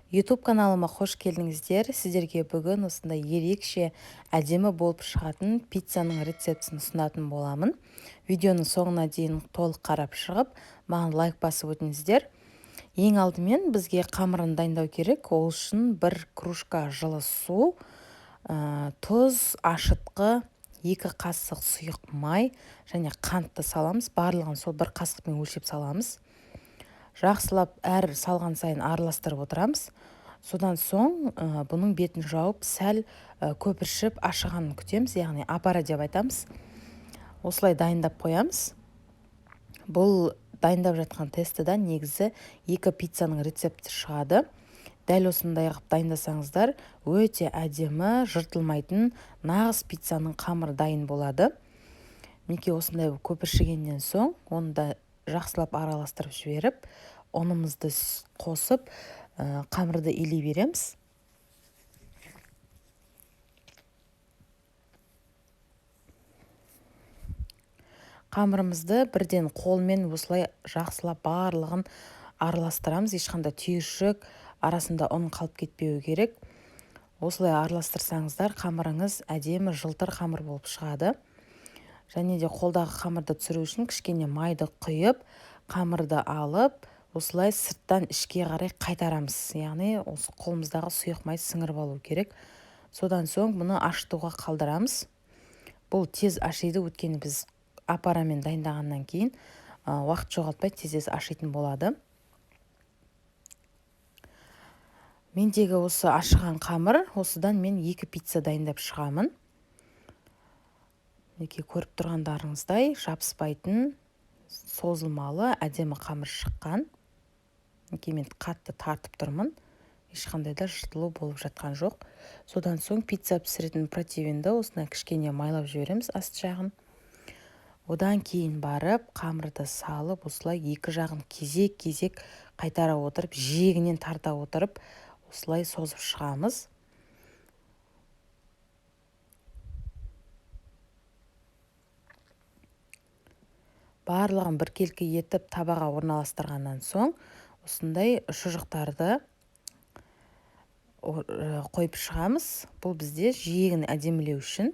YouTube каналыма қош келдіңіздер. Сіздерге бүгін осындай ерекше әдемі болып шығатын пиццаның рецептісін ұсынатын боламын. Видеоның соңына дейін толық қарап шығып, маған лайк басып өтіңіздер. Ең алдымен бізге қамырын дайындау керек. Ол үшін бір кружка жылы су, тұз, ашытқы, 2 қасық сұйық май және қантты саламыз. Барлығын сол бір қасықпен өлшеп саламыз. Жақсылап әр салған сайын араластырып отырамыз. Содан соң бұның бетін жауып, сәл көпіршіп ашығанын күтеміз, яғни апара деп айтамыз. Осылай дайындап қоямыз. Бұл дайындап жатқан тестідан негізі 2 пиццаның рецепті шығады. Дәл осындай қылып дайындасаңыздар, өте әдемі, жыртылмайтын нағыз пиццаның қамыры дайын болады. Мінекей осындай көпіршігеннен соң оны да жақсылап араластырып жіберіп, ұнымызды қосып, қамырды илей береміз. Қамырымызды бірден қолмен осылай жақсылап барлығын араластырамыз. Ешқандай түйіршік арасында ұн қалып кетпеуі керек. Осылай араластырсаңыздар, қамырыңыз әдемі жылтыр қамыр болып шығады. Және де қолдағы қамырды түсіру үшін кішкене майды құйып, қамырды алып, осылай сырттан ішке қарай қайтарамыз. Яғни осы қолымыздағы сұйық май сіңіріп алу керек. Содан соң бұны ашытуға қалдырамыз. Бұл тез ашиды, өйткені біз апарамен дайындағаннан кейін, уақыт жоғалтпай тез-тез ашитын болады. Мендегі осы ашыған қамыр, осыдан мен 2 пицца дайындап шығамын. Мінекей көріп тұрғандарыңыздай жабыспайтын, созылмалы, әдемі қамыр шыққан. Мінекей мен қатты тартып тұрмын. Ешқандай да жыртылу болып жатқан жоқ. Содан соң пицца пісіретін противенді осындай кішкене майлап жібереміз аст жағын. Одан кейін барып қамырды салып, осылай екі жағын кезек-кезек қайтара отырып, жиегінен тарта отырып, осылай созып шығамыз. Барлығын біркелкі етіп табаға орналастырғаннан соң осындай шұжықтарды қойып шығамыз. Бұл бізде жиегін әдемілеу үшін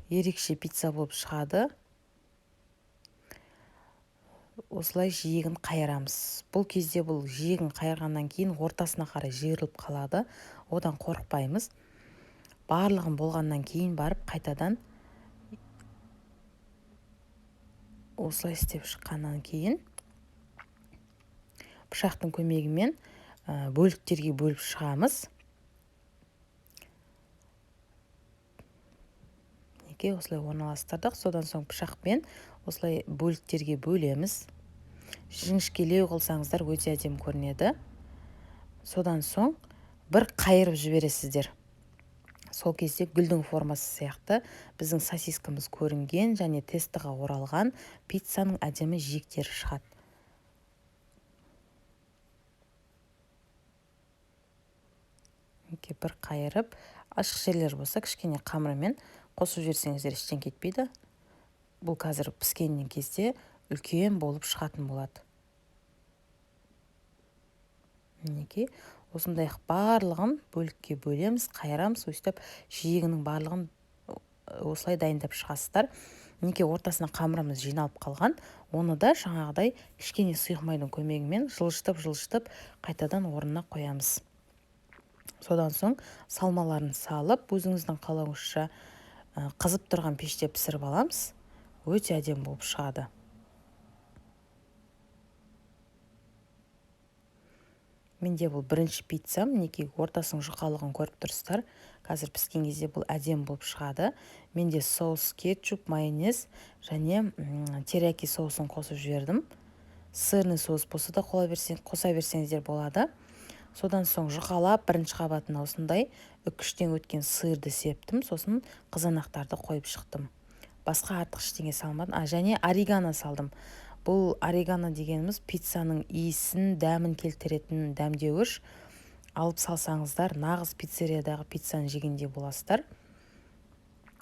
ерекше пицца болып шығады. Осылай жиегін қайырамыз. Бұл кезде бұл жиегін қайырғаннан кейін ортасына қарай жиырылып қалады. Одан қорықпаймыз. Барлығын болғаннан кейін барып қайтадан осылай істеп шыққаннан кейін пышақтың көмегімен бөліктерге бөліп шығамыз. Мінекей осылай орналастырдық. Содан соң пышақпен осылай бөліктерге бөлеміз. Жіңішкелеу қылсаңыздар өте әдемі көрінеді. Содан соң бір қайырып жібересіздер. Сол кезде гүлдің формасы сияқты біздің сосискамыз көрінген және тестіға оралған пиццаның әдемі жиектері шығады. Мінекей бір қайырып, ашық жерлер болса кішкене қамырмен қосып жіберсеңіздер іштен кетпейді. Бұл қазір піскеннен кезде үлкен болып шығатын болады. Мінекей осындай барлығын бөлікке бөлеміз, қайырамыз, өстіп жиегінің барлығын осылай дайындап шығасыздар. Мінекей ортасына қамырымыз жиналып қалған, оны да жаңағыдай кішкене сұйық майдың көмегімен жылжытып-жылжытып қайтадан орнына қоямыз. Содан соң салмаларын салып, өзіңіздің қалауыңызша қызып тұрған пеште пісіріп аламыз. Өте әдемі болып шығады. Менде бұл бірінші пиццам, мінекей ортасының жұқалығын көріп тұрсыздар. Қазір піскен кезде бұл әдемі болып шығады. Менде соус кетчуп, майонез және терияки соусын қосып жібердім. Сырный соус болса да қоса берсеңіздер болады. Содан соң жұқалап бірінші қабатына осындай үкіштен өткен сырды септім, сосын қызанақтарды қойып шықтым. Басқа артық ештеңе салмадым. Және орегано салдым. Бұл орегано дегеніміз пиццаның иісін, дәмін келтіретін дәмдеуіш. Алып салсаңыздар, нағыз пиццериядағы пиццаны жегендей боласыздар.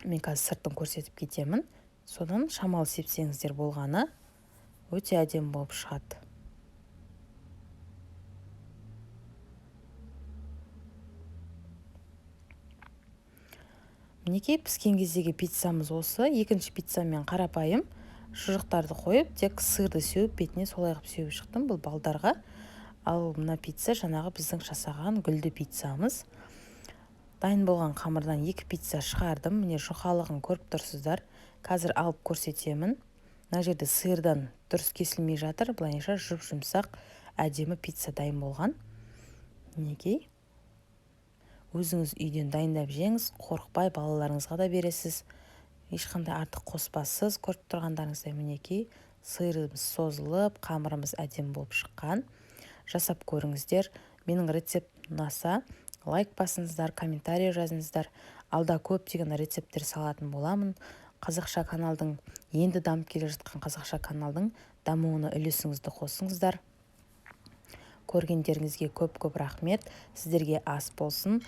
Мен қазір сыртын көрсетіп кетемін. Содан шамалы сепсеңіздер болғаны өте әдемі болып шығады. Мінекей, піскен кездегі пиццамыз осы. Екінші пиццамен қарапайым шұжықтарды қойып, тек сырды сеуіп, бетіне солай қылып сеуіп шықтым. Бұл балдарға. Ал мына пицца жаңағы біздің жасаған гүлді пиццамыз. Дайын болған қамырдан екі пицца шығардым. Міне, жұқалығын көріп тұрсыздар. Қазір алып көрсетемін. Мына жерде сырдан дұрыс кесілмей жатыр. Былайынша жұп жұмсақ, әдемі пицца дайын болған. Мінекей, өзіңіз үйден дайындап жеңіз, қорықпай балаларыңызға да бересіз, ешқандай артық қоспасыз. Көріп тұрғандарыңыздай, мінекей, сырымыз созылып, қамырымыз әдемі болып шыққан. Жасап көріңіздер. Менің рецепт ұнаса, лайк басыңыздар, комментарий жазыңыздар. Алда көптеген рецепттер салатын боламын. Қазақша каналдың, енді дамып келе жатқан қазақша каналдың дамуына үлесіңізді қосыңыздар. Көргендеріңізге көп-көп рахмет. Сіздерге ас болсын.